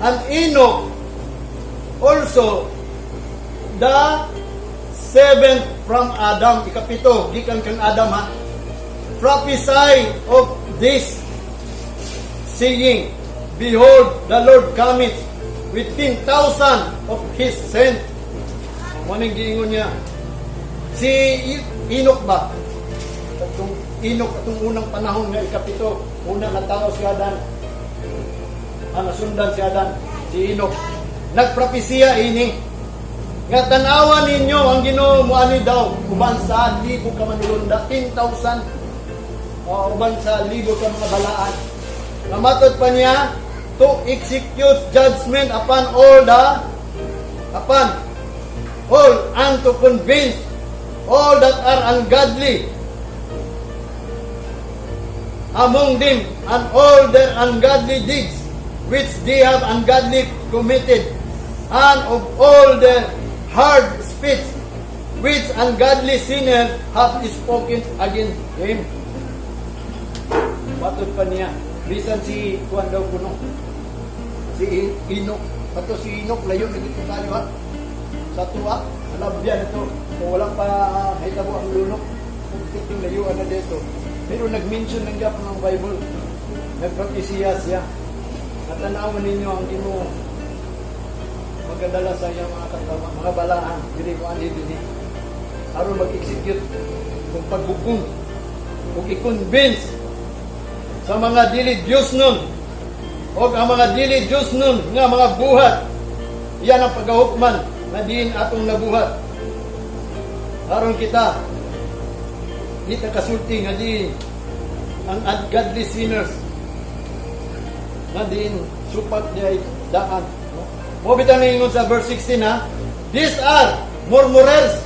And Enoch also, the seventh from Adam, ikapito, gikan kang Adam ha, prophesy of this, saying, "Behold, the Lord cometh with 10,000 of his saints." Mao ning giingon niya. Si Enoch ba? Atong Enoch, atong unang panahon nga ikapito, una nga tao si Adan. Ah, nasundan si Adan, si Enoch. Nagpropesiya ini nga tanawa ninyo, ang Ginoo moani daw uban sa libo ka manulunda, 10,000, uban sa libo ka mga balaan. Namatod pa niya, to execute judgment upon all and to convince all that are ungodly among them and all their ungodly deeds which they have ungodly committed, and of all the hard speech which ungodly sinners have spoken against him. Matod pa niya, bisan si kuan daw kuno, si Enoch, pato si Enoch, layo na dito tayo ha. Sa tuwa, alabyan ito. Kung wala pa nahitabo ang lunok, kung layuan na dito. Pero nag-mention ng gapon ng Bible. Nagpropesiya siya. At tanawan ninyo, ang Ginoo magadala sa iyang mga katawa, mga balaan, dili ko ani dili. Aron mag-execute kung paghukom ug i-convince sa mga dili Diyos nun o ang mga dili Diyos nun nga mga buhat, yan ang pagahukman na diin atong nabuhat, aron kita di ta kasulti nga diin ang ungodly sinners nga diin supat di ay daan, no? Mo bitaw ningon sa verse 16 ha, "These are murmurers,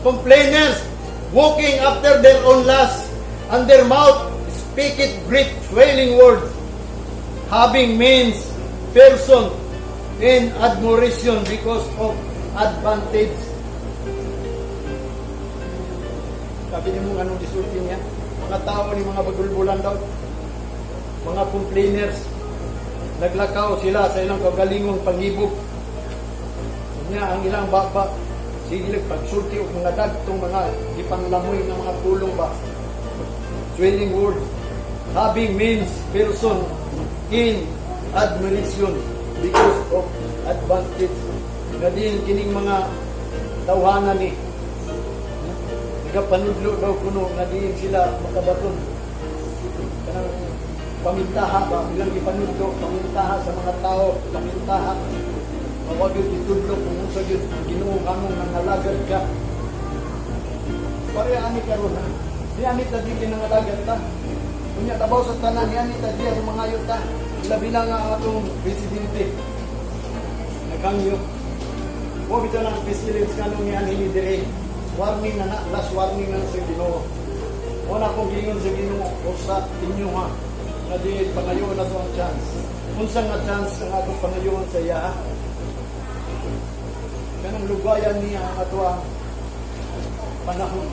complainers, walking after their own lusts, and their mouth speaketh great swelling words, having means person in admiration because of advantage." Sabi niyo mo anong gisulti niya? Mga tao ni mga bagulbulan daw. Mga complainers. Naglakaw sila sa ilang kagalingong pangibog. Niya ang ilang baba sige pagsulti og mga dagtong mga gipanglamoy nga mga pulong ba. Swelling word, having means person in admiration because of advantage. Nga din kining mga tawhana ni nagapanudlo daw kuno nga diin sila makabaton kanang pamintaha ba, ilang gipanudlo pamintaha sa mga tao, pamintaha. Mawag yun itudlo kung unsa gyud ang Ginoo nganong nangalagad ka. Pare ani karon ha. Di ani ta dili nangalagad ta. Unya tabaw sa tanan ni ani ta diya sa mga ta. Labi na nga ang atong presidente. Naghangyo. Mo bitaw ng pestilence kanong ni ani ni dire. Warning na na, last warning na sa Ginoo. Mo na akong giingon sa Ginoo o sa inyo ha. Nga di pangayoon na to ang chance. Unsa nga chance ang atong pangayoon sa iya ha? Kanang lugayan niya ang ato ang panahon.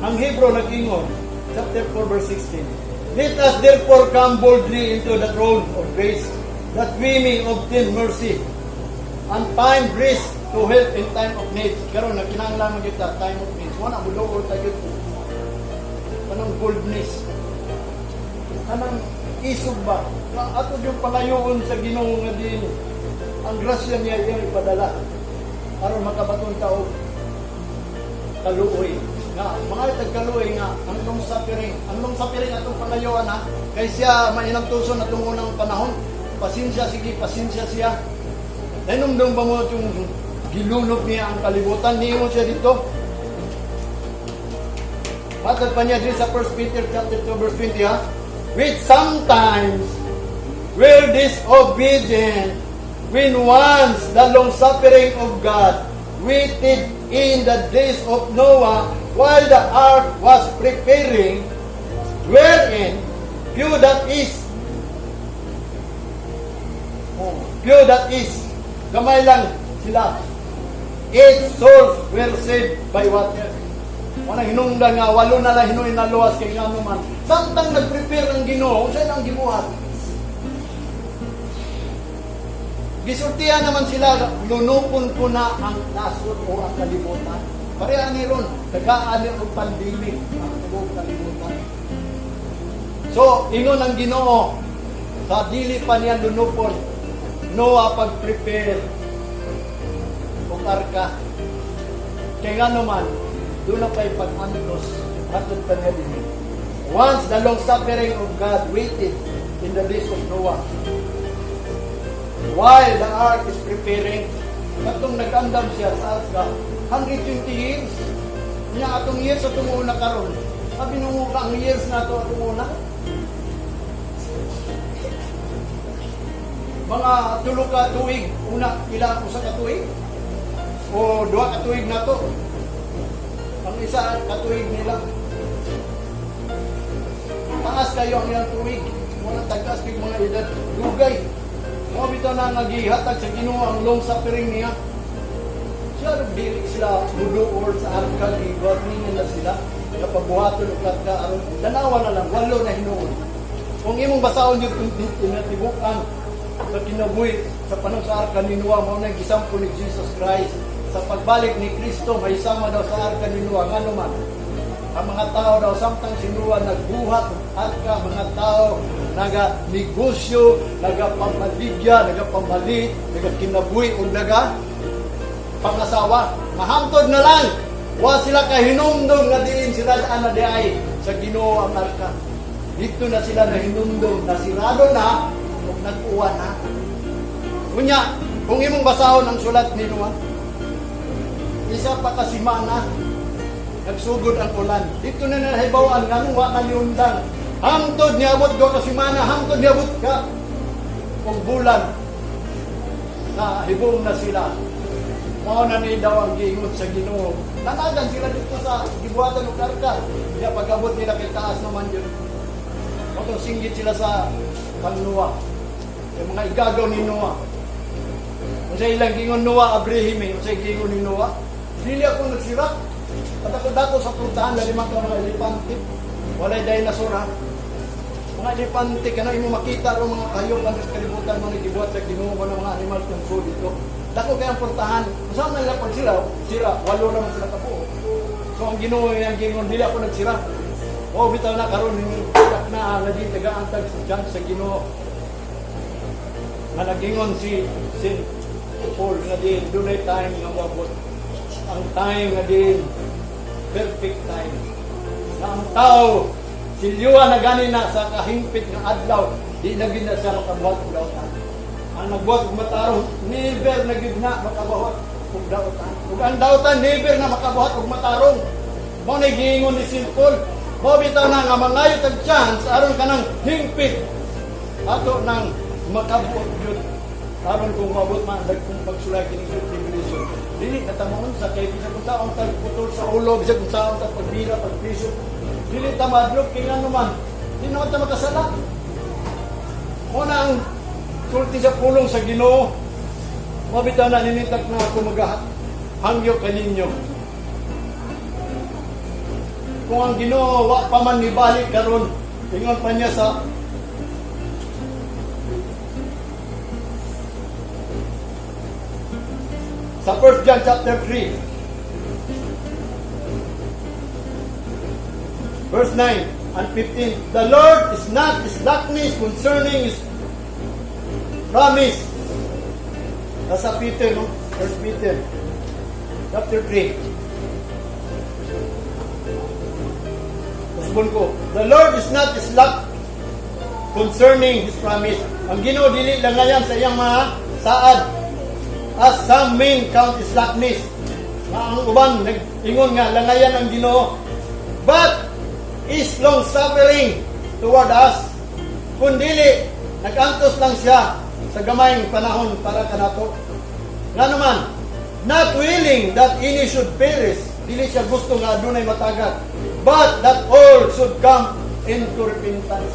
Ang Hebrew nag-ingon, chapter 4 verse 16, "Let us therefore come boldly into the throne of grace, that we may obtain mercy and find grace to help in time of need." Karon nagkinahanglan man kita time of need. Wala mo duol ta gyud. Kanang boldness. Kanang isog ba? Nga ato yung pangayoon sa Ginoo nga din ang grasya niya iyang ipadala aron makabaton ta og kaluoy nga mga tagkaluoy nga ang long suffering atong pangayoan ha, kay siya mainamtuson atong unang panahon. Pasensya, sige, pasensya siya. Nahinumdum ba mo itong gilunok niya ang kalibutan? Niingon siya dito. Matod pa niya din sa 1 Peter chapter 2 verse 20 ha, "Which sometimes were disobedient, when once the long suffering of God waited in the days of Noah while the ark was preparing, wherein few that is oh, few that is gamay lang sila, eight souls were saved by water." Wala hinungdan nga walo na lang hinuin na luwas kay ngano man. Samtang nag-prepare ang Ginoo, unsa ang gibuhat? Gisultihan naman sila, lunupon ko na ang nasod o ang kalibutan. Pareha ni ron, tagaan ni og pandemic ang tibuok kalibutan. So, ingon ang Ginoo, sa dili pa niya lunupon, Noah, pag-prepare og arka. Kay nga naman, doon na pa'y pag-antos, hatod pa niya dinhi. Once the long suffering of God waited in the days of Noah, while the ark is preparing, katong nag-andam siya sa arka, 120 years. Nya atong years atong una karon. Sabi nung ang years na to atong una. Mga 3 ka tuig, una ila 1 ka tuig o 2 ka tuig na to. Ang 1 ka tuig nila. Taas kayo ang ilang tuig. Mga tagas kay mga edad. Dugay. Mao bitaw na nga gihatag sa Ginoo ang long suffering niya. Siya dili sila muduol sa arka, giwarningan na sila nga pabuhaton og arka aron tanawa na lang walo na hinuon. Kung imong basaon yung tinatibukan sa kinabuhi sa panahon sa arka ni Noah, mao na gisampo ni Jesus Christ sa pagbalik ni Kristo, may sama daw sa arka ni Noah. Ngano man, ang mga tao daw, samtang si Noah nagbuhat og arka, mga tao naga negosyo, nagapamaligya, nagapamalit, nagakinabuhi ug naga pangasawa. Mahamtod na lang. Wa sila kahinumdom nga diin sila na diay sa Ginoo ang arka. Dito na sila nahinumdom, nasirado na ug nag-uwan na. Unya, kung imong basahon ang sulat ni Noah, 1 pa ka semana, nagsugod ang ulan. Dito na nahibaw-an nganong wa na niundang. Hangtod niabot 2 ka semana, hangtod niabot ka og bulan na hibong na sila. Mao na ni daw ang giingon sa Ginoo. Nanagan sila dito sa gibuhatan og arka. Kaya pag-abot nila kay taas naman yun. Mao singgit sila sa pangnuwa. Yung mga igagaw ni Noah. Kung sa ilang gingon Noah, Abraham eh. Kung sa gingon ni Noah, dili ako nagsira. Kadako-dako sa purtahan, lalima ka mga elepante. Walay dinosaur ha. Mga elepante, kanang imo makita ro mga hayop ang sa kalibutan mga gibuhat sa Ginoo ko ng mga animals ng zoo dito. Dako kay ang purtahan. Kung saan nila pag sila, sira, walo naman sila kabuo. So ang Ginoo yang gingon, dili ako nagsira. O bitaw na karon tak na nga di taga-antag sa chance sa Ginoo. Nga nagingon si St. Paul nga di dunay time nga moabot. Ang time nga din perfect time. Na ang tao silyuan na gani na sa kahingpit nga adlaw, di na gid na siya makabuhat og dautan. Ang nagbuhat og matarong, never na gid na makabuhat og dautan. Ug ang dautan, never na makabuhat og matarong. Mao na giingon ni St. Paul. Mao bitaw na nga mangayo tag chance aron kanang hingpit ato nang makabuot gyud aron kung maabot man ang dagkong pagsulay kining Great Tribulation, dili na ta maunsa kay bisan kung saon tag putol sa ulo, bisan kung saon tag pagbira, pagpiso, dili ta madlok kay ngano man di naman ta makasala. Mo na ang sulti sa pulong sa Ginoo. Mao bitaw na ninintak na ako magahat hangyo kaninyo. Kung ang Ginoo wa pa man nibalik karon, ingon pa niya sa 1 John chapter 3 verse 9 and 15, "The Lord is not slackness concerning His promise." Nasa Peter, no? 1 Peter chapter 3. Usbon ko. "The Lord is not slack concerning His promise." Ang Ginoo dili lang ngayon sa iyang mga saad. "As some men count slackness." Nga ang uban nag-ingon nga langayan ang Ginoo. "But is long suffering toward us." Kung dili, nag-antos lang siya sa gamayng panahon para kanato. Nga naman, "not willing that any should perish." Dili siya gusto nga adunay matagad. "But that all should come into repentance."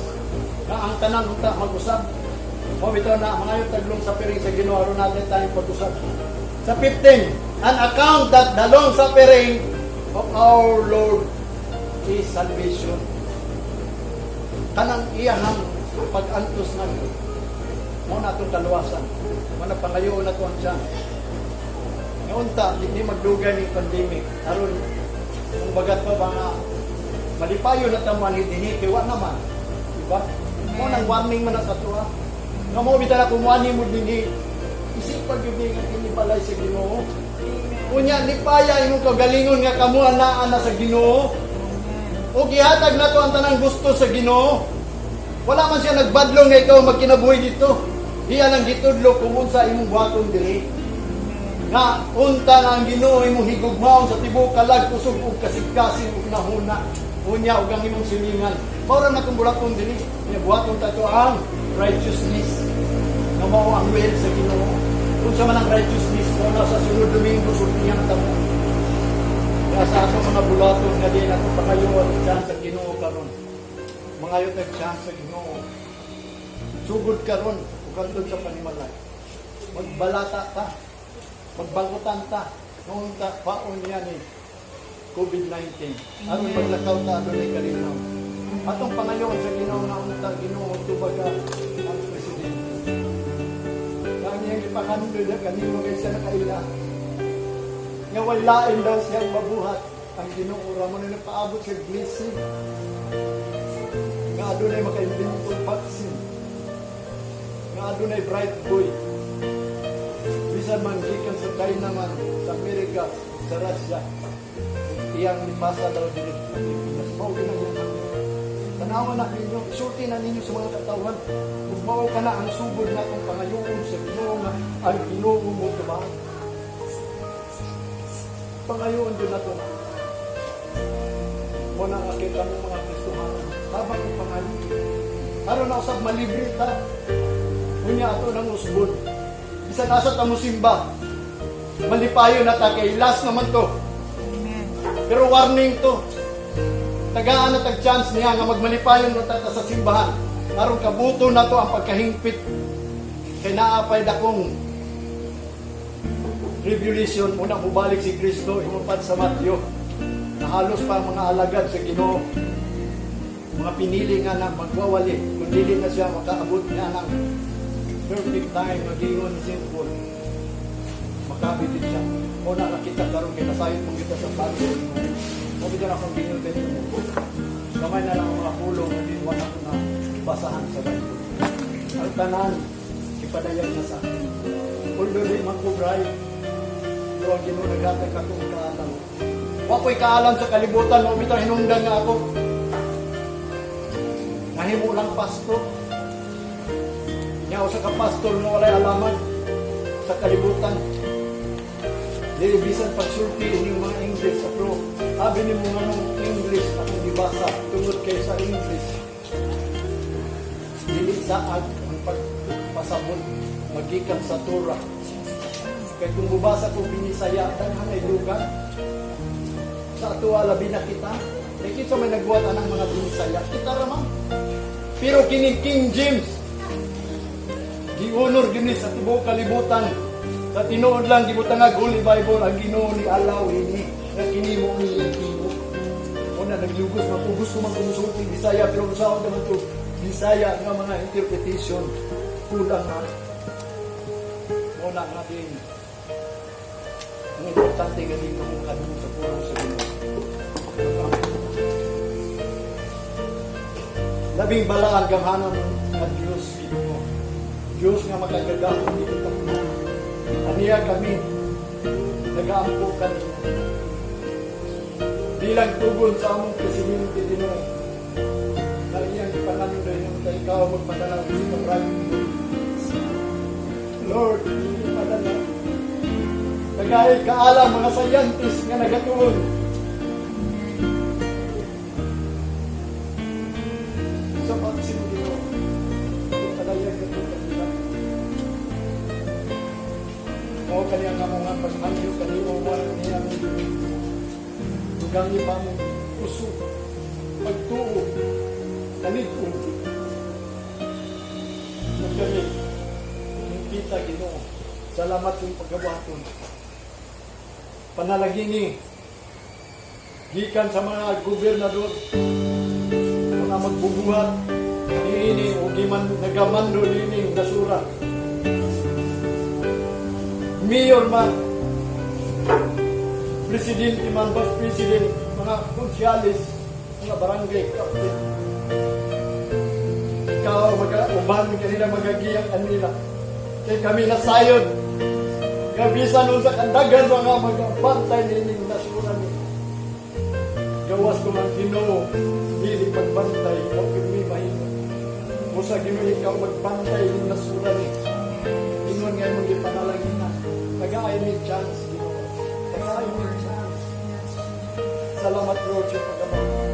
Nga ang tanan unta mag-usab. O bitaw na mangayo tag long suffering sa Ginoo aron natin tayong pag-usab. Sa 15, "And account that the long suffering of our Lord is salvation." Kanang iyahang pag-antos na Mao na atong kaluwasan. Mao na pangayoon nato ang tiyan. Nga unta, di ni magdugay ni pandemic. Aron, kung bagat pa ba nga, malipayo na ta mo dinhi, kay wa naman. Diba? Mao nang warning man na sa tuwa. Nga mo bitaw na kung muani mo dinhi, isipag yun nga kini balay sa Ginoo. Unya lipaya imong kagalingon nga kamo anaa na sa Ginoo. O gihatag nato ang tanang gusto sa Ginoo. Wala man siya nagbadlong nga ikaw magkinabuhi dito. Iya lang gitudlo kung unsa imong buhaton diri. Nga unta nga ang Ginoo imong higugmaon sa tibuok kalag, kusog ug kasing-kasing ug nahuna. Unya ug ang imong silingan. Mao ra na kung bulaton diri. Nya buhaton ta to ang righteousness. Nga mao ang will sa Ginoo. Unsa man ang righteousness mo na sa sunod Domingo sultihan ta mo. Kaya sa atong mga bulaton nga di nato pangayoon ang chance sa Ginoo karon. Mangayo tag chance sa Ginoo. Sugod karon ug hangtod sa panimalay. Magbalata ta. Magbangkutan ta. Noon ta paon niya ni COVID-19. Aron maglakaw ta, adunay kalinaw. Atong pangayoon sa Ginoo nga unta Ginoo tubaga ang presidente. Kang iyang ipakando niya kanino kay siya nakaila. Nga walain daw siyang mabuhat ang Ginoo ra mo na nagpaabot sa blessing. Nga adunay makaimbento vaccine. Nga adunay bright boy. Bisan man gikan sa China man, sa Amerika, sa Russia, iyang nipasa daw diri sa Pilipinas. Mao gyud ang iyang. Tanawa na ninyo, isulti na ninyo sa mga katawhan. Ug mao kana ang sugod na akong pangayoon sa Ginoo nga ang Ginoo mo tubag. Pangayoon din nato na. Mo na nga kita mo mga Kristohanon. Habang ang pangayo. Aron na usab malibre ta. Unya ato nang usbon. Bisan asa ta mo simba. Malipayo na ta kay last naman to. Amen. Pero warning to. Tagaan na tag chance niya nga magmalipayon na ta sa simbahan. Aron kabuto na to ang pagkahingpit. Kay naa pay dakong tribulation una mubalik si Kristo ingon pa sa Matthew. Nahalos pa ang mga alagad sa Ginoo. Mga pinili nga na magwawali kung dili na siya makaabot niya ng perfect time, magingon ni St. Paul. Makabit siya. O na nakita karon kay nasayod mong kita sa bago. Mo bitaw akong gingon mo. Gamay na lang ang mga pulong na di wala ko na basahan sa Bible. Ang tanan, ipadayag na sa akin. Although di man ko bright, pero ang Ginoo naghatag akong kaalam. Wa ko'y kaalam sa kalibutan, mo bitaw hinungdan nga ako. Nahimo lang pastor. Nya usa ka pastor nga walay alaman sa kalibutan. Dili bisan pagsulti inyong mga English sa pro. Abi nimo nganong English akong gibasa tungod kay sa English. Dili saad ang pagpasabot magikan sa Torah. Kay kung bubasa ko Binisaya, daghan ay dugang. Sa atoa labi na kita. Kay kinsa may nagbuhat anang mga Binisaya? Kita ra man. Pero kini King James, giunor gyud ni sa tibuok kalibutan. Sa tinuod lang gibutangag Holy Bible ang Ginoo ni allow ini nga kini mo iyang himo. Una naglugos man ko, gusto man ko musulti Bisaya pero usaon naman to Bisaya nga mga interpretation kulang na. Muna nga din ang importante nga dito kung kadungog sa pulong sa Ginoo. Labing balaan gamhanan nga Diyos Ginoo. Diyos nga makagagahom dito tanan. Aniya kami nagaampo kanimo. Bilang tugon sa among presidente Dinoy, na iyang ipanganuday nung ikaw magpadala sa right. Lord, ipadala. Kagaya kaalam mga scientists nga nagatuon. Sa vaccine Ginoo, ipadayag ka ito kanila. Mao kaniya nga mga paghangyo kanimo mo niya ang dugangi pa mo kusog, pagtuo, kalig-on. Ug kami kita Ginoo. Salamat sa iyong pagkabuhaton. Panalagini gikan sa mga gobernador, mga magbubuhat. Niini o giman nagamando nining nasura. Mayor man, presidente man, vice president, mga konsyales, mga barangay captain. Ikaw maga-uban kanila, magagiyak kanila. Kay kami nasayod. Nga bisan unsa kadaghan mga magabantay nining nasura ni. Gawas ko man, Ginoo, dili pagbantay, wa mi mahimo. Busa, Ginoo, ikaw magbantay ning nasura ni. Ingon nga imong gipanalanginan. Tagaay mi chance, Ginoo. Tagaay mi chance. Salamat, Lord, sa pagkama.